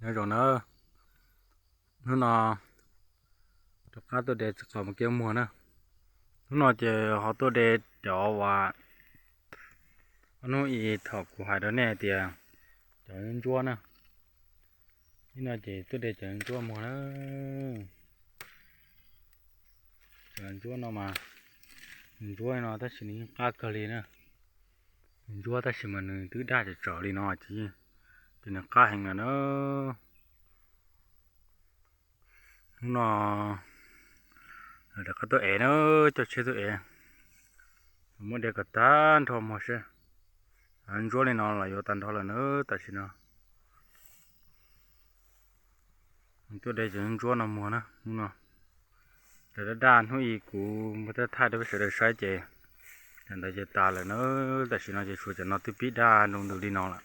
Nyob zoo na, hnub no rov qab tuaj de txiv qaub mus kiab muag na. Hnub no ces ho tuaj de cov uas ob hnub i thaum kuv hais rau nej tias cov ntsuab na. Ib no ces tuaj de cov ntsuab muag na. Cov ntsuab no mas, ntsuab no tab sis nws yeej qab kawg li na. Ntsuab tab sis mas nws twb daj tsawv tsawv li no ces, ces nws qab heev lawm na. Hnub no lawv rov qab tuaj ev na, coj tsheb tuaj ev. Muab de kom tag nrho muag seb. Ntsuab li no los yuav tag nrho lawm na tam sim no. Tuaj de cov ntsuab no muag na hnub no. Cov daj daj hnub i kuv muab thaij rau peb sawv daws saib ces cov ntawd ces tas lawm na. Tam sim no ces tshuav cov no twb pib daj nroo ntws li no lawm.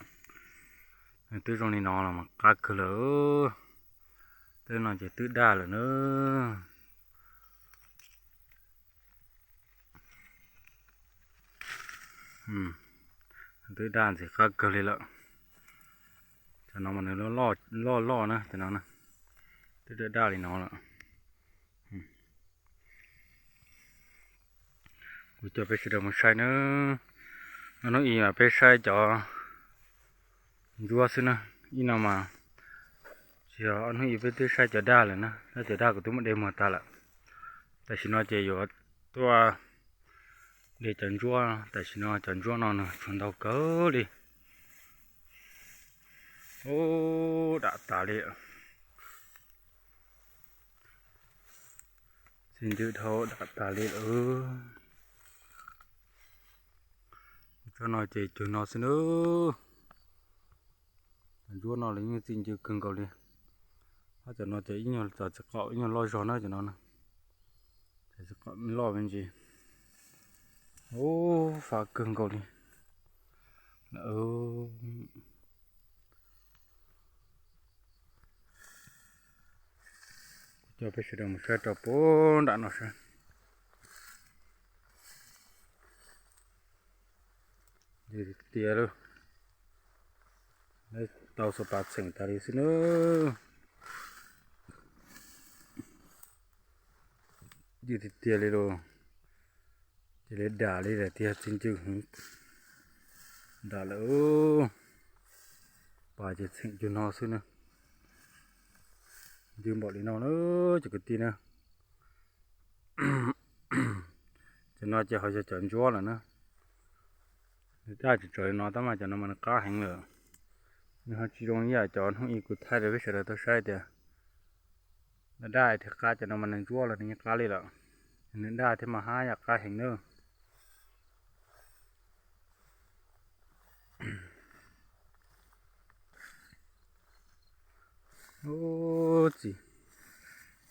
Nws twb zoo li no los mas qab kawg lawm. Twb no ces twb daj lawm na. Twb daj ntxim qab kawg li lawm. Cov no mas nws loj loj na, cov no twb daj daj li no lawm. Kuv coj peb sawv daws mus saib na. Ob hnub i mas peb saib cov ntsuab xwb na. Ib no mas tsis yog, ob hnub i peb twb saib cov daj lawm na, saib cov daj kuv twb muab de muag tas lawm. Tam sim no ces yuav tuaj de cov ntsuab, tam sim no cov ntsuab no nws tshuav ntau kawg li. Ub, dam tas li. Txi ncw dhau dam tas li lawm. Tsob no ces cug no xwb na. Cov ntsuab no los yeej txi ncw kawg nkaus li. Hab cov no ces ib nyuag txog txiv qaub ib nyuag loj zog na cov no. Txiv qaub loj me ntsis. Ub, fab kawg nkaus li. Coj peb sawv daws mus saib rau puag nram no saib. Tiag tiag lauj, tau xuas pas txheem tas li xwb na. Ywj tiag tiag li lauj. Cia li dam li lawm tiag, txi ncw heev. Dam lawm. Pas ces txheem cug no xwb na. Ncw npaum li no na cov kwv tij na. Cov no ces ho yog cov ntsuab lawm na. Nws daj tsawv tsawv li no tab mas cov no mas nws qab heev lawm. Nws ho tsis zoo li yam cov hnub i kuv thaij rau peb sawv daws tau saib tias nws daj thiab qab, cov no mas nws ntsuab los nws yeej qab li lawm. Nws daj thiab mas hab yam qab heev na. Ub, txiv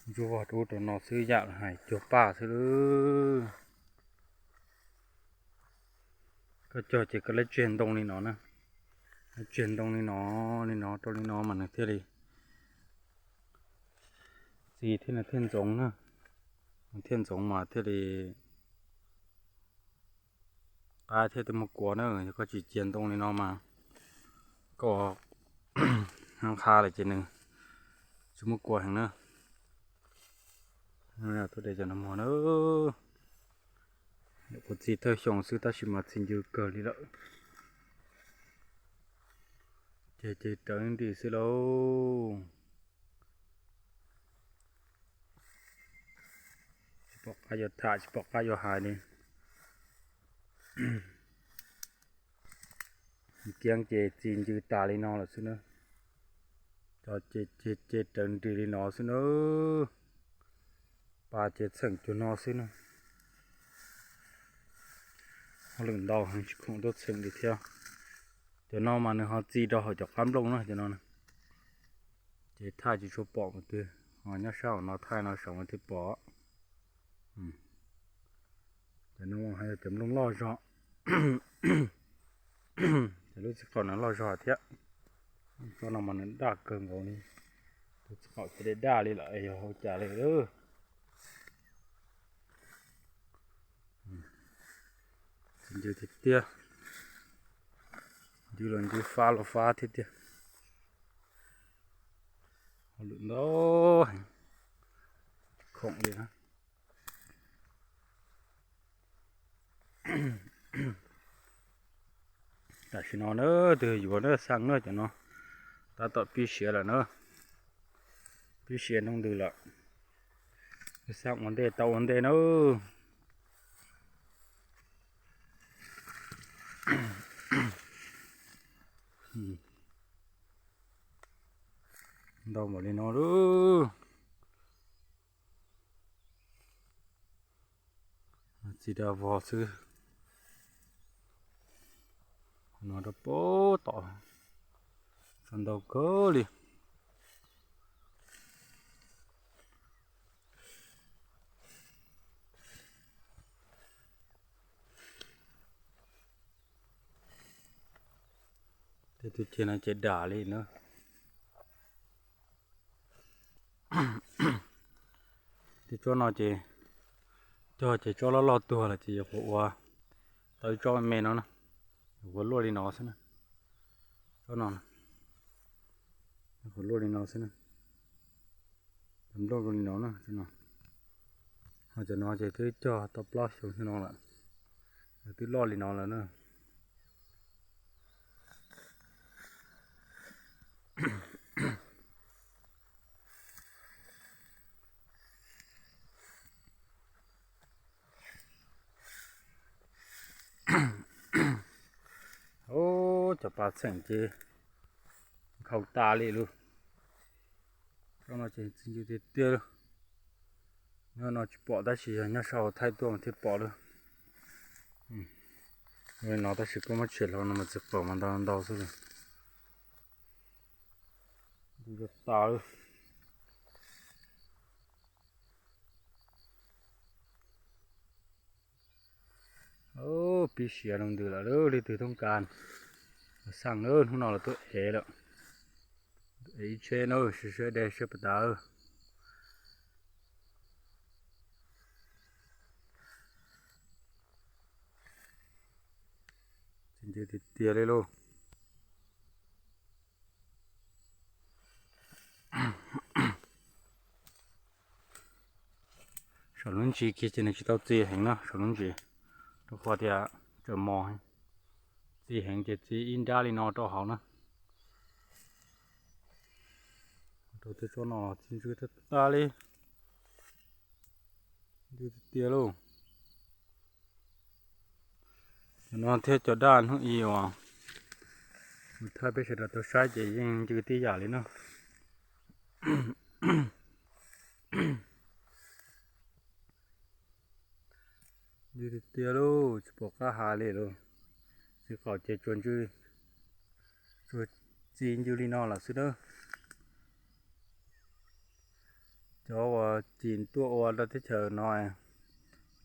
ntsuab vog rau ub rau no xwb yam hais cuag paj xwb lawm. Koj cog ces koj lab tseg ntoo li no na, lab tseg ntoo li no, li no rau li no mas nws thiaj li txi thiab nws thiaj ntxoov na, nws thiaj ntxoov mas thiaj li qab thiaj tau muaj kua na. Yog koj tsis cia ntoo li no mas koj qha lawm ces nws tsis muaj kua heev na. Tuaj de cov no muag na. Kuv txi thawj xyoo xwb tab sis mas txi ncw kawg li lawm. Ces ces rawv nrim xwb lauj. Tsis pom qab yuav tham tsis pom qab yuav hais li. Kiab ces txi ncw tas li no lawm xwb na. Cov ces ces rawv nrim li no xwb na. Pas ces txheem cuag no xwb na. Hauj lwm ntau heev tsis khoom tuaj txheem li thiab. Cov no mas nws ho txi rau hauv cov qab nplooj na cov no. Ces thaij tsis tshua pom mus twg, ho nyob sab hauv no thaij no saum no thiaj pom. Cov no ho yog cov nplooj loj zog. Cov lub txiv qaub no loj zog thiab. Tsob no mas nws daj kawg nkaus li. Tus txiv qaub ces daj daj li lawm yog ua cas li lawm. Txi ncw tiag tiag. Ncw los ncw fab los fab thiab tiag. Lwm ntau, khoom li na. Tam sim no na, twg yuav na, xaj na, cov no tab tom pib siav lawm na. Pib siav nroo ntws lawm. Xaj ua ntej tau ua ntej na. Ntau npaum li no lauj. Txiv dag vog xwb. No rau pem tom, txog ntau kawg li. Tej tug ceg no ces dam li na. Tej tsob no ces cog ces tsob loj loj tuag lawm ces yuav qhuav ua tau ib tsob me no na, yuav qhuav luaj li no xwb na. Tsob no, qhuav luaj li no xwb na. Nplooj zoo li no na, tsob no. Ho cov no ces twb cog tau plaub xyoo no lawm, twb loj li no lawm na. Ub, cov pas txheem ces nkhaus tas li lauj. Tsob no ces txi ncw tiag tiag lauj. Nyob no tsis pom tab sis yog nyob sau thaij tuaj mas thiaj pom lauj. Li no tab sis koj muab tshem hlo no mas txiv qaum mas ntau ntau xwb li. Ncw tas lauj. Pib siav nroo ntws lawm lauj, leej twg toob kas xaj na, hnub no los tuaj ev lawm. Ev ib tsheb na, sib sib de sib pas tas. Txi ncw tiag tiag li lauj. Saum lub ntsis kiag ces nws tsis tau txi heev na, saum lub ntsis, rau qhov tias tsaus mos heev. Txi heev ces txi ib nrab li no rau hauv na. Rau tej tsob no txi ncw tag tag li, ncw tiag tiag lauj. Cov no thiab cov daj hnub i uas mus thaij peb sawv daws tau saib ces yeej ncw tib yam li na. Ncw tiag tiag lauj, tsis pom qab hais li lauj. Txiv qaum ces tsuas ncw, tsuas txi ncw li no lawm xwb na. Cov uas cim tuaj ua rau teb chaws no,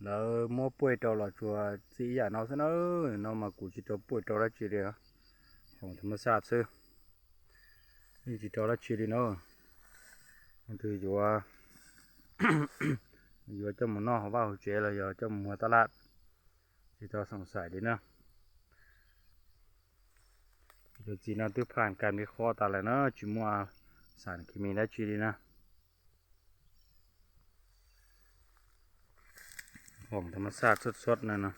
lawv muab puaj rau los tsuas txi ib yam no xwb na. No mas kuv tsis rau puaj rau dab tsi li, khoom tham mas xaj xwb, yeej tsis rau dab tsi li na. Leej twg yuav, yuav coj mus noj hauv vaj hauv tsev los yog coj mus muag taj laj, tsis tau xoom xaim li na. Cov txiv no twb phaj kas li qhov tas lawm na, tsis muaj xav khi mi dab tsi li na. Khoom tham mas xaj txhua txhua no no.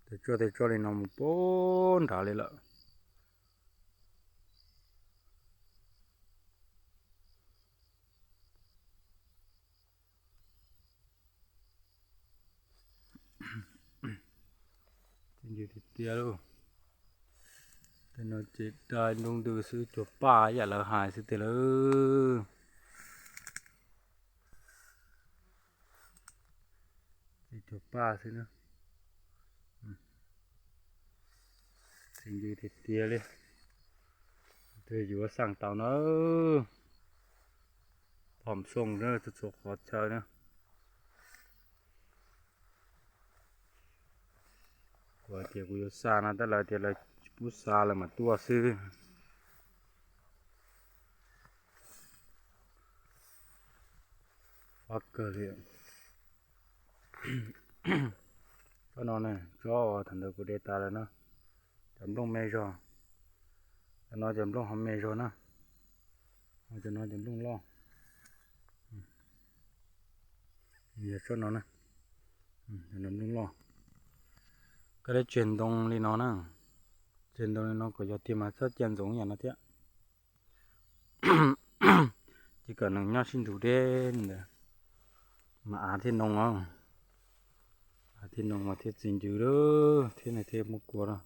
Tej tsob tej tsob li no mus puag nrad li lawm. Txi ncw tiag tiag lauj. Tej no ces daj nroo ntws xwb, cuag paj yam lawv hais xwb tiag lauj. Txi cuag paj xwb na. Txi ncw tiag tiag li. Twg yuav xaj tau na. Phom xoo na, txhua txhua qhov chaw na. Kuv hais tias kuv yuav xa no tab lawv tias lawv tsis pub xa lawv mam tuaj xwb. Fab kawg li. Tsob no ne, tsob uas thaum ntawd kuv de tas lawm na. Cov nplooj me zog, cov no cov nplooj ho me zog na. Cov no cov nplooj loj, yog tsob no na, cov no nplooj loj. Koj dab tseg ntoo li no na, tseg ntoo li no kom yog tiag mas txhob cia ntxoov yam no thiab. Ces kom nws nyob sib nrug deb ntawd mas av thiaj noo os. Av thiaj noo mas thiaj txi ncw lawm thiab nws thiaj muaj kua na.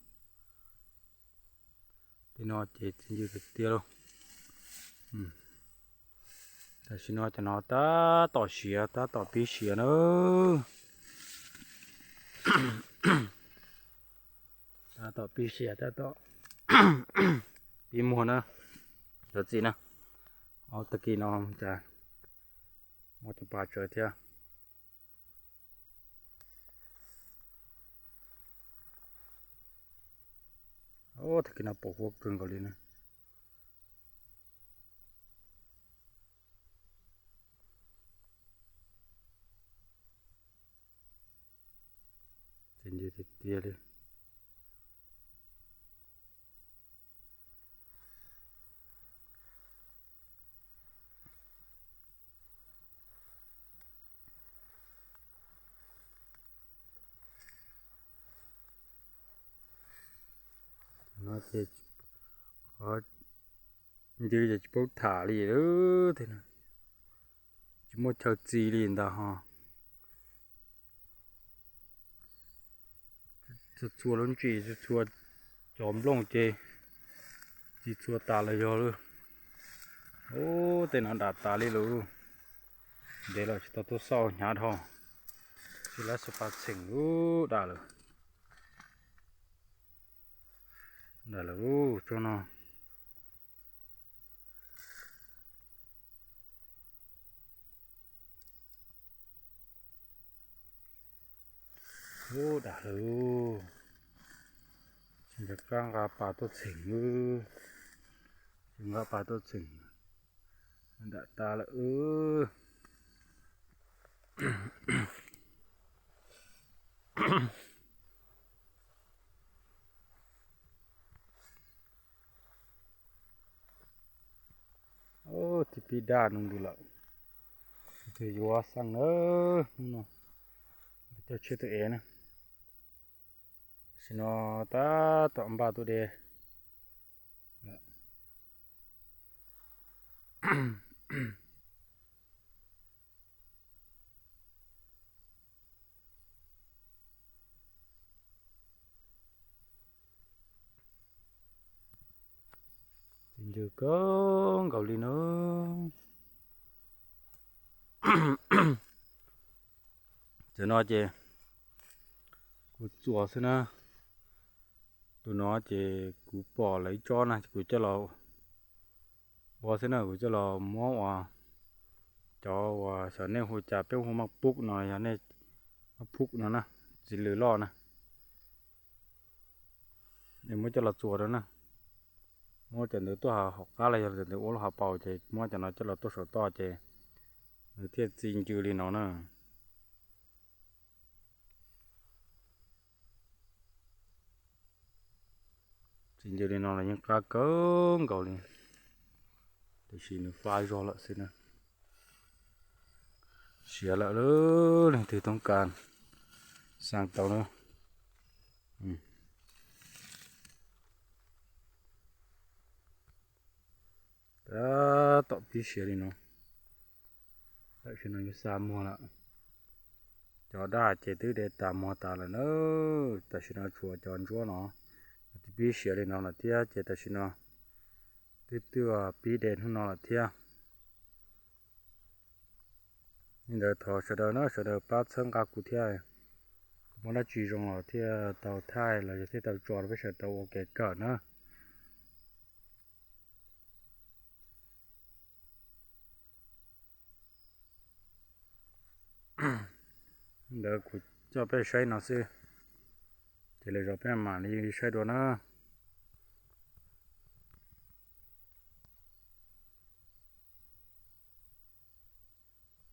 Tej no ces txi ncw tiag tiag lauj. Tam sim no cov no tab tom siav, tab tom pib siav na. Tab tom pib siav, tab tom pib muag na. Cov txiv na, ob tag kis no cas muab cov pas tsawv thiab. Tag kis no pom huab kawg nkaus li na. Txi ncw tiag tiag li. No ces qhov ncw ces tsis paub tham li, tsis muaj chaw txi li ntag ho. Txhua txhua lub ntsis, txhua txhua cov nplooj ces txi txhua tas los yog lawm. Ub, tej no dam tas li lawm. Ntev lawm tsis tau tuaj xauj hnyav dhau. Tsis lab xu pa txheem ub dam lawm. Dam lawm ub tsob no. Ub dam lawm. Tsis nco qab nqa pas tuaj txheem, tsis nqa pas tuaj txheem. Dam tas lawm. Ub, twb pib daj nroo ntws lawm. Tus yuav xeej na, hnub no coj tshiab tus ev na. Tam sim no tab tom npaj tuaj de. Txi ncw kawg nkaus li na. Cov no ces kuv txuas xwb na. Tus no ces kuv pom lawv ib tsob na, kuv coj los ua xwb na, kuv coj los muab ua cov uas xyov nej hu cas, peb hu maj pub no, yog nej maj pub no na, txiv lws loj na. Es muab coj los txuas rau na, muab cov ntawd tuaj hauv qab los yog cov ntawd ua lub hauv paus ces muab cov no coj los tuaj saum toj ces nws thiaj txi ncw li no na. Txi ncw li no los yeej qab kawg nkaus li, tiam sis nws fab zog lawm xwb na. Siav lawm, leej twg toob kas xaa tau na. Tab tom pib siav li no. Tam sim no yuav xa muag lawm. Cov daj ces twb de tas muag tas lawm na. Tam sim no tshuav cov ntsuab no, twb pib siav li no lawm thiab ces tam sim no twb twb pib de hnub no lawm thiab. Li ntawd thov sawv daws na, sawv daws pab txhawb nqa kuv thiab, kuv muaj dab tsi zoo los thiaj tau thaij los yog thiaj tau tso rau peb sawv daws tau ua kev kawm na. Ntawd kuv coj peb saib no xwb, ces lwm zaus peb mam li saib dua na.